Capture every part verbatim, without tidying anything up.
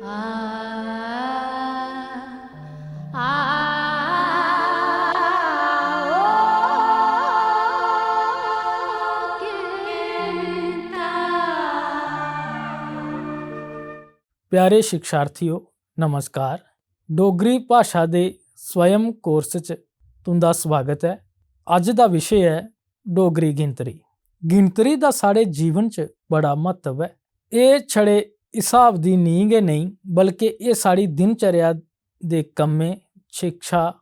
आ, आ, ओ, किंता। प्यारे शिक्षार्थियों, नमस्कार। डोगरी भाशा दे स्वयं कोर्स च तुं'दा स्वागत ऐ। अज्ज दा विशे ऐ डोगरी गिनतरी। गिनतरी दा साढ़े जीवन च बड़ा म्हत्तव ऐ। एह् छड़े हिसाब दी नींह् गै नेईं, बल्के एह् साढ़ी दिनचर्या दे कम्में, शिक्षा,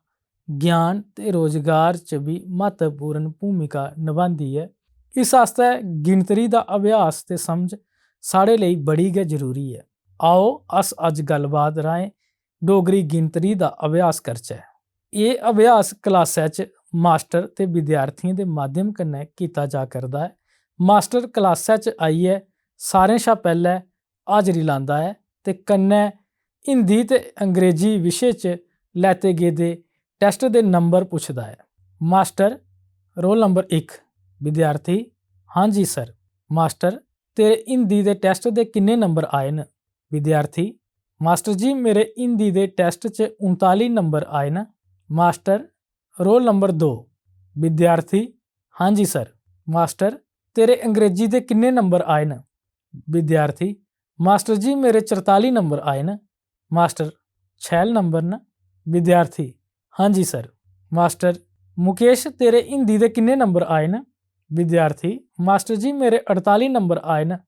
ज्ञान ते रोजगार च बी म्हत्तवपूर्ण भूमिका नभांदी ऐ। इस आस्तै गिनतरी दा अभ्यास ते समझ साढ़े लेई बड़ी गै जरूरी ऐ। आओ, अस अज्ज गल्लबात राहें डोगरी गिनतरी दा अभ्यास करचै। एह् अभ्यास क्लासै च मास्टर ते विद्यार्थियें दे माध्यम कन्नै कीता जा करदा ऐ। मास्टर क्लासै च आइयै सारें शा पैह्लै हाजरी लांदा ऐ ते कन्नै हिंदी ते अंग्रेजी विशे च लैते गेदे टैस्ट दे नंबर पुछदा ऐ। मास्टर, रोल नंबर इक। विद्यार्थी, हां जी सर। मास्टर, तेरे हिंदी दे टैस्ट दे किन्ने नंबर आए न? विद्यार्थी, मास्टर जी, मेरे हिंदी दे टैस्ट च उनताली नंबर आए न। मास्टर, रोल नंबर दो। विद्यार्थी, हां जी सर। मास्टर, तेरे अंग्रेजी दे किन्ने नंबर आए न? विद्यार्थी, मास्टर जी, मेरे चरताली नंबर आए न। मास्टर, शैल नंबर न। विद्यार्थी, हां जी सर। मास्टर, मुकेश, तेरे हिंदी दे किन्ने नंबर आए न? विद्यार्थी, मास्टर जी, मेरे अड़ताली नंबर आए न।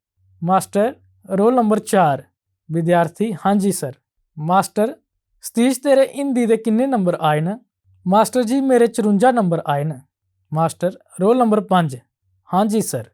मास्टर, रोल नंबर चार। विद्यार्थी, हां जी सर। मास्टर, सतीश, तेरे हिंदी दे किन्ने नंबर आए न? मास्टर जी, मेरे चरुंजा नंबर आए न। मास्टर, रोल नंबर पंज। हां जी सर।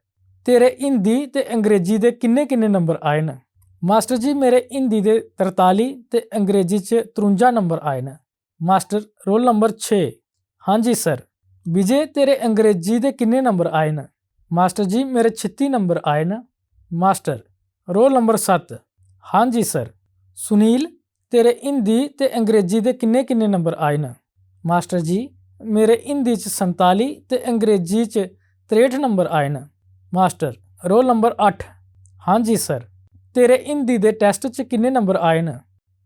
तेरे हिंदी ते अंग्रेजी दे किन्ने किन्ने नंबर आए न? मास्टर जी, मेरे हिंदी दे तरताली ते अंग्रेजी च त्रुंजा नंबर आए न। मास्टर, रोल नंबर छे। हां जी सर। विजय, तेरे अंग्रेजी दे किन्ने नंबर आए न? मास्टर जी, मेरे छित्ती नंबर आए न। मास्टर, रोल नंबर सत्त। हां जी सर। सुनील, तेरे हिंदी ते अंग्रेजी दे किन्ने किन्ने नंबर आए न? मास्टर जी, मेरे हिंदी च संताली ते अंग्रेजी च त्रेह्ठ नंबर आए न। मास्टर, रोल नंबर अट्ठ। हां जी सर। तेरे हिंदी दे टैस्ट च किन्ने नंबर आए न?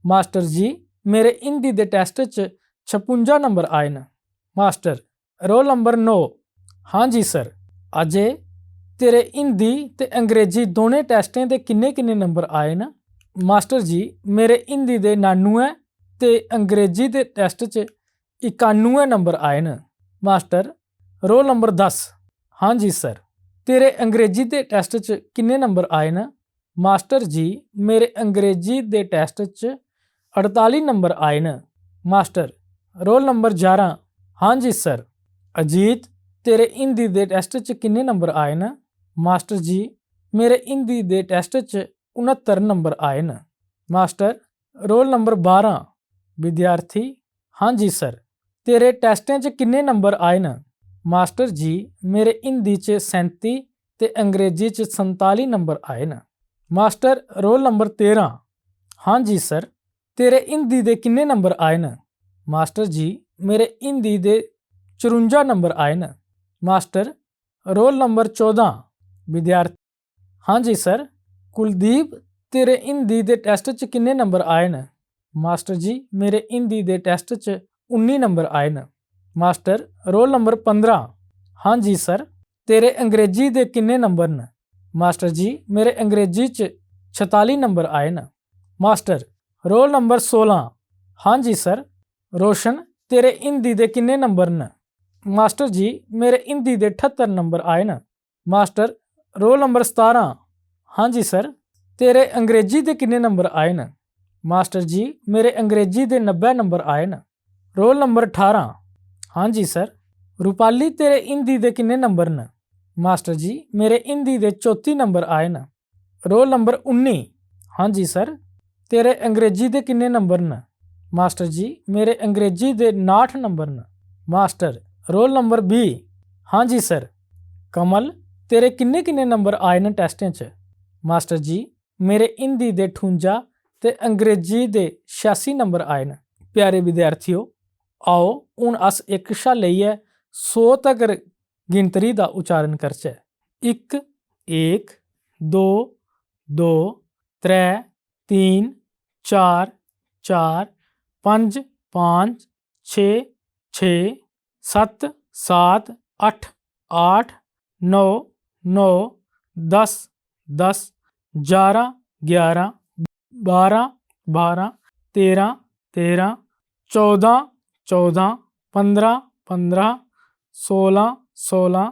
मास्टर जी, मेरे हिंदी दे टैस्ट च छपुंजा नंबर आए न। मास्टर, रोल नंबर नौ। हां जी सर। अजय, तेरे हिंदी ते अंग्रेजी दोनें टैस्टें दे किन्ने किन्ने नंबर आए न? मास्टर जी, मेरे हिंदी दे नानुऐ ते अंग्रेजी दे टैस्ट च इकानुऐ नंबर आए न। मास्टर, रोल नंबर दस। हां जी सर। तेरे अंग्रेजी दे टैस्ट च किन्ने नंबर आए न? मास्टर जी, मेरे अंग्रेजी दे टैस्ट च अड़ताली नंबर आए न। मास्टर, रोल नंबर जारां। हां जी सर। अजीत, तेरे हिंदी दे टैस्ट च किन्ने नंबर आए न? मास्टर जी, मेरे हिंदी दे टैस्ट च उनहत्तर नंबर आए न। मास्टर, रोल नंबर बारां। विद्यार्थी, हां जी सर। तेरे टैस्टें च किन्ने नंबर आए न? मास्टर जी, मेरे हिंदी च सैंती ते अंग्रेजी च संताली नंबर आए न। मास्टर, रोल नंबर तेरां। हां जी सर। तेरे हिंदी दे किन्ने नंबर आए न? मास्टर जी, मेरे हिंदी दे चरुंजा नंबर आए न। मास्टर, रोल नंबर चौदां। विद्यार्थी, हां जी सर। कुलदीप, तेरे हिंदी दे टैस्ट च किन्ने नंबर आए न? मास्टर जी, मेरे हिंदी दे टैस्ट च उन्नी नंबर आए न। मास्टर, रोल नंबर पंदरां। हां जी सर। तेरे अंग्रेजी दे किन्ने नंबर न? मास्टर जी, मेरे अंग्रेजी च छताली नंबर आए न। मास्टर, रोल नंबर सोलां। हां जी सर। रोशन, तेरे हिंदी दे किन्ने नंबर न? मास्टर जी, मेरे हिंदी दे ठत्तर नंबर आए न। मास्टर, रोल नंबर सतारां। हां जी सर। तेरे अंग्रेजी दे किन्ने नंबर आए न? मास्टर जी, मेरे अंग्रेजी दे नब्बै नंबर आए न। रोल नंबर ठारां। हां जी सर। रूपाली, तेरे हिंदी दे किन्ने नंबर न? मास्टर जी, मेरे हिंदी दे चौती नंबर आए न। रोल नंबर उन्नी। हां जी सर। तेरे अंग्रेजी दे किन्ने नंबर न? मास्टर जी, मेरे अंग्रेजी दे नाठ नंबर न। मास्टर, रोल नंबर बीह्। हां जी सर। कमल, तेरे किन्ने किन्ने नंबर आए न टैस्टें च? मास्टर जी, मेरे हिंदी दे ठुंजा ते अंग्रेजी दे छेआसी नंबर आए न। प्यारे विद्यार्थियों, आओ हून अस इक शा लेइयै सौ तगर गिनतरी दा उच्चारण करचै। इक, एक, दो, दो, त्रै, तीन, चार चार, पंज पाँच, छे छे, सत्त सात, अट्ठ आठ, नौ नौ, दस दस, ग्यारह ग्यारह, बारह बारह, तेरह तेरह, चौदह चौदह, पन्द्रह पन्द्रह, सोलां सोलां,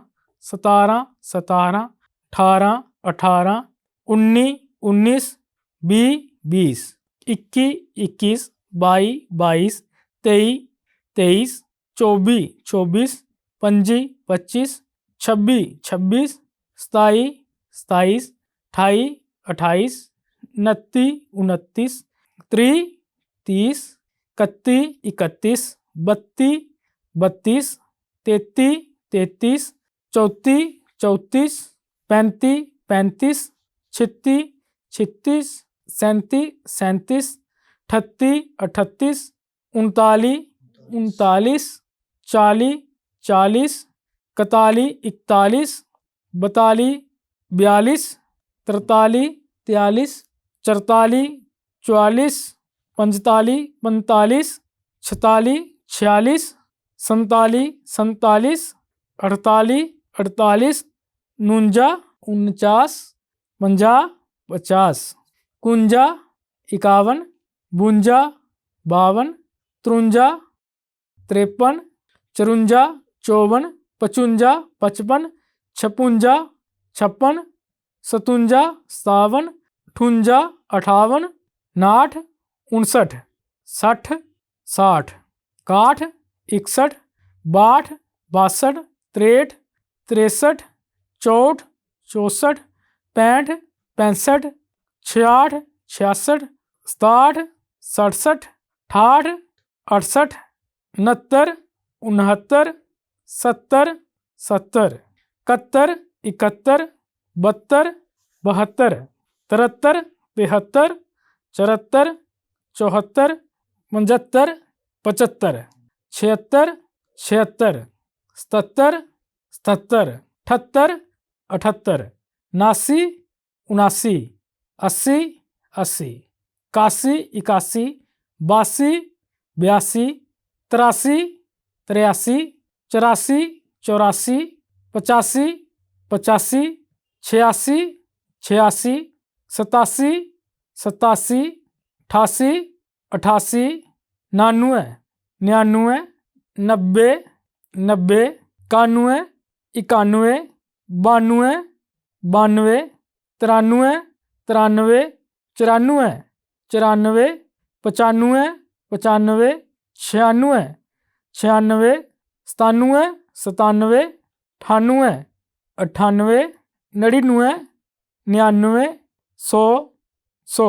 सतारां सतारां, ठारां अठारां, उन्नी उन्नीस, बीह् बीह्, इक्की इक्कीस, बाई बाईस, तेई तेईस, चौबी चौबीस, पंजी पच्चीस, छब्बी छब्बीस, सताई सताईस, ठाई अठाईस, नत्ती उनत्तीस, त्रीह् तीस, कत्ती इकत्तीस, बत्ती बत्तीस, तेती तेतीस, चौती चौतीस, पैंती पैंतीस, छित्ती छित्तीस, सैंती सैंतीस, ठत्ती अठत्तीस, उनताली उनतालीस, चाली चालीस, कताली इकतालीस, बताली बयालीस, तरताली तेआलीस, चरताली चुआलीस, पंजताली पंजतालीस, छताली छेआलीस, संताली संतालीस, अठताली अठतालीस, नुंजा उनचास, पंजाह् पचास, कुंजा इकावन, बुंजा बावन, त्रुंजा त्रेपन, चरुंजा चौवन, पचुंजा पचपन, छपुंजा छप्पन, सतुंजा सतावन, ठुंजा अठावन, नाठ उनसठ, सट्ठ साठ, काठ इकसठ, बाठ बासठ, त्रेह्ठ त्रेसठ, चौठ चौसठ, पैंठ पैंसठ, छेआठ छेआसठ, सताठ सड़सठ, ठाठ अड़सठ, न्हत्तर उनहत्तर, सत्तर सत्तर, कत्तर इकहत्तर, बत्तर बहत्तर, तरत्तर तेहत्तर, चरत्तर चौहत्तर, पंजहत्तर पचहत्तर, छेहत्तर छेहत्तर, सतत्तर सतत्तर, ठत्तर अठत्तर, नासी उनासी, अस्सी अस्सी, कासी इकासी, बासी बयासी, त्रासी त्रेआसी, चरासी चौरासी, पचासी पचासी, छेआसी छेआसी, सतासी सतासी, ठासी अठासी, नानुऐ न्यानुऐ, नब्बे नब्बे, कानुऐ इकानुऐ, बानुऐ बानुऐ, त्रानुऐ त्रानुऐ, चरानुऐ चरानुऐ, पचानुऐ पचानुऐ, छेआनुऐ छेआनुऐ, सतानुऐ सतानुऐ, ठानुऐ अठानुऐ, नड़िनुऐ न्यानुऐ, सौ सौ।